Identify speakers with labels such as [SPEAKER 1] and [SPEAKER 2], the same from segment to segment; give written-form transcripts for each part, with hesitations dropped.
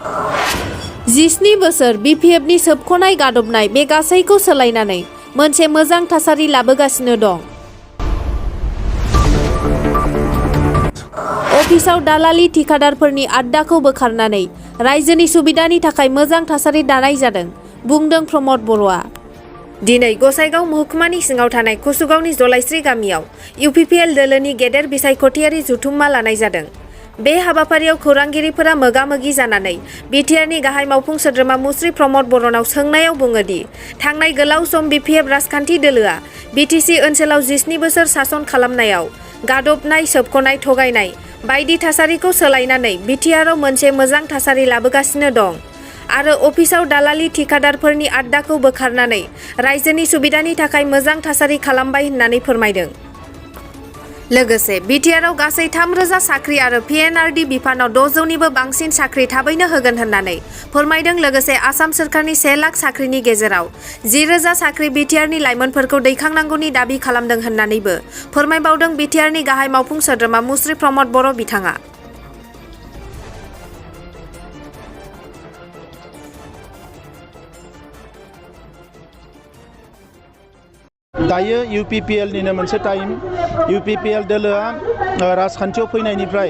[SPEAKER 1] 17 बोसोर BPFनि सोबख'नाय गादबनाय बे गासैखौ सोलायनानै मोनसे मोजां थासारि लाबोगासिनो दं। अफिसाव दालालि ठिकादारफोरनि आड्डाखौ बोखारनानै रायजोनि सुबिदानि थाखाय मोजां थासारि दानाय जादों, बुंदों प्रमद बर'आ। दिनै गसाइगाव महकुमानि सिङाव थानाय कसुगावनि जलायस्रि गामियाव UPPL दोलोनि गेदेर बिसायख'थियारि जथुम्मा लानाय जादों। बे हाबाफारियाव खौरांगिरिफोरा मोगा-मोगि जानानै बिटिआरनि गाहाय मावफुं सोद्रोमा मुस्रि प्रमद बर'नाव सोंनायाव बुङो दि थांनाय गोलाव सम BPF राजखान्थि दोलोआ BTC ओनसोलाव 17 बोसोर सासन खालामनायाव गादबनाय, सोबख'नाय, थगायनाय बायदि थासारिखौ सोलायनानै बिटिआरआव मोनसे मोजां थासारि लाबोगासिनो दं आरो अफिसाव दालालि ठिकादारफोरनि आड्डाखौ बोखारनानै रायजोनि सुबिदानि थाखाय मोजां थासारि खालामबाय होननानै फोरमायदों। लोगोसे बिटिआरआव गासै 3,000 साख्रि आरो PNRD बिफानाव 600निबो बांसिन साख्रि थाबैनो होगोन होननानै फोरमायदों। लोगोसे आसाम सोरखारनि 1 लाख साख्रिनि गेजेराव 10,000 साख्रि बिटिआरनि लाइमोनफोरखौ दैखांनांगौनि दाबि खालामदों होननानैबो फोरमायबावदों बिटिआरनि गाहाय मावफुं सोद्रोमा मुस्रि प्रमद बर' बिथाङा।
[SPEAKER 2] दायो UPPL निनो मोनसे टाइम। UPPL दोलोआ राजखान्थियाव फैनायनिफ्राय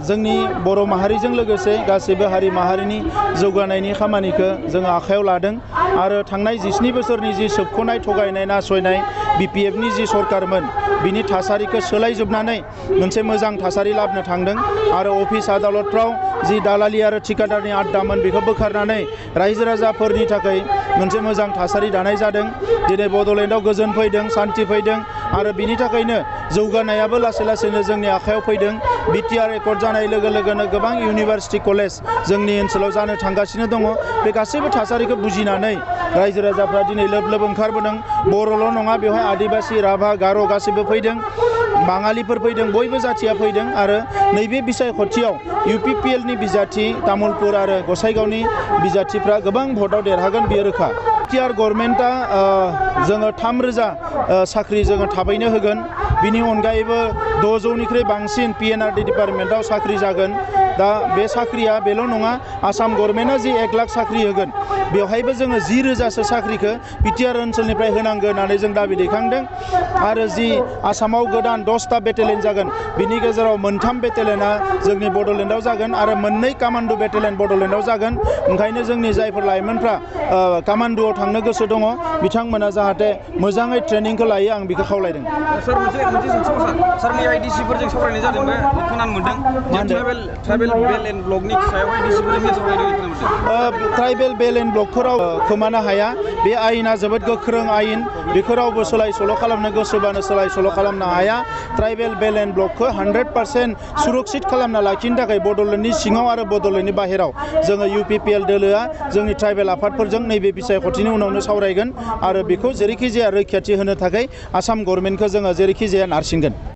[SPEAKER 2] जोंनि बर' माहारिजों लोगोसे गासैबो हारि माहारिनि जौगानायनि खामानिखौ जोङो आखायाव लादों आरो थांनाय 17 बोसोरनि जि सोबख'नाय, थगायनाय, नासयनाय BPFनि जि सरकारमोन बिनि थासारिखौ सोलायजोबनानै मोनसे मोजां थासारि लाबोनो थांदों आरो अफिस आदालतफ्राव जि दालालि आरो ठिकादारनि आड्डामोन बेखौ बोखारनानै रायजो राजाफोरनि थाखाय मोनसे मोजां थासारि दानाय जादों। दिनै बड'लेण्डआव गोजोन फैदों, सान्थि फैदों आरो बिनि थाखायनो जौगानायाबो लासै लासैनो जोंनि आखायाव फैदों। बिटिआर एकर्ड जानाय लोगो लोगोनो गोबां इउनिभारसिटि कलेज जोंनि ओनसोलाव जानो थांगासिनो दङ। बे गासैबो थासारिखौ बुजिनानै रायजो राजाफ्रा दिनै लोब लोब ओंखारबोदों। बर'ल' नङा, बेवहाय आदिबासि, राभा, गार' गासैबो फैदों, बाङालिफोर फैदों, बयबो जाथिया फैदों आरो नैबे बिसायख'थियाव UPPLनि बिजाथि तामुलपुर आरो गसाइगावनि बिजाथिफ्रा गोबां भटआव देरहागोन, बियो रोखा। बिटिआर गभर्नमेन्टआ जोङो 3,000 साख्रि जोङो थाबैनो होगोन। बिनि अनगायैबो 600निख्रुइ बांसिन PNRD डिपार्टमेन्टआव साख्रि जागोन। दा बे साख्रिया बेल' नङा, आसाम गभर्नमेन्टआ जि 1 लाख साख्रि होगोन बेवहायबो जोङो 10,000सो साख्रिखौ बिटिआर ओनसोलनिफ्राय होनांगोन होननानै जों दाबि दैखांदों। आरो जि आसामाव गोदान 10टा बेटेलियन जागोन बिनि गेजेराव 3 बेटेलियना जोंनि बड'लेण्डआव जागोन आरो 2 कामान्डु बेटेलियन बड'लेण्डआव जागोन। ओंखायनो जोंनि जायफोर लाइमोनफ्रा कामान्डुआव थांनो गोसो दङ बिथांमोना जाहाथे मोजाङै ट्रेनिंखौ लायो, आं बेखौ खावलायदों।
[SPEAKER 3] सार सार IDCफोरजों सावरायनाय जादों बे खोनानो मोनदों ट्राइबेल बेल एन्ड ब्लकनि सायाव IDCफोरजों सावरायनाय खोनानो मोनदों। ट्राइबेल बेल एन्ड ब्लकफोराव खोमानो हाया। बे आयेना जोबोद गोख्रों आयेन, बेखौ रावबो सोलाय सोल' खालामनो गोसोबानो सोलाय सोल' खालामनो हाया। ट्राइबेल बेल एन्ड ब्लकखौ 100% सुरक्षित खालामना लाखिनो थाखाय बड'लेण्डनि सिङाव आरो बड'लेण्डनि बाहेराव जोङो UPPL दोलोआ जोंनि ट्राइबेल आफादफोरजों नैबे बिसायख'थिनि उनावनो सावरायगोन आरो बेखौ जेरैखि जाया रैखाथि होनो थाखाय आसाम गभर्नमेन्टखौ जोङो जेरैखि जाया नारसिनगोन।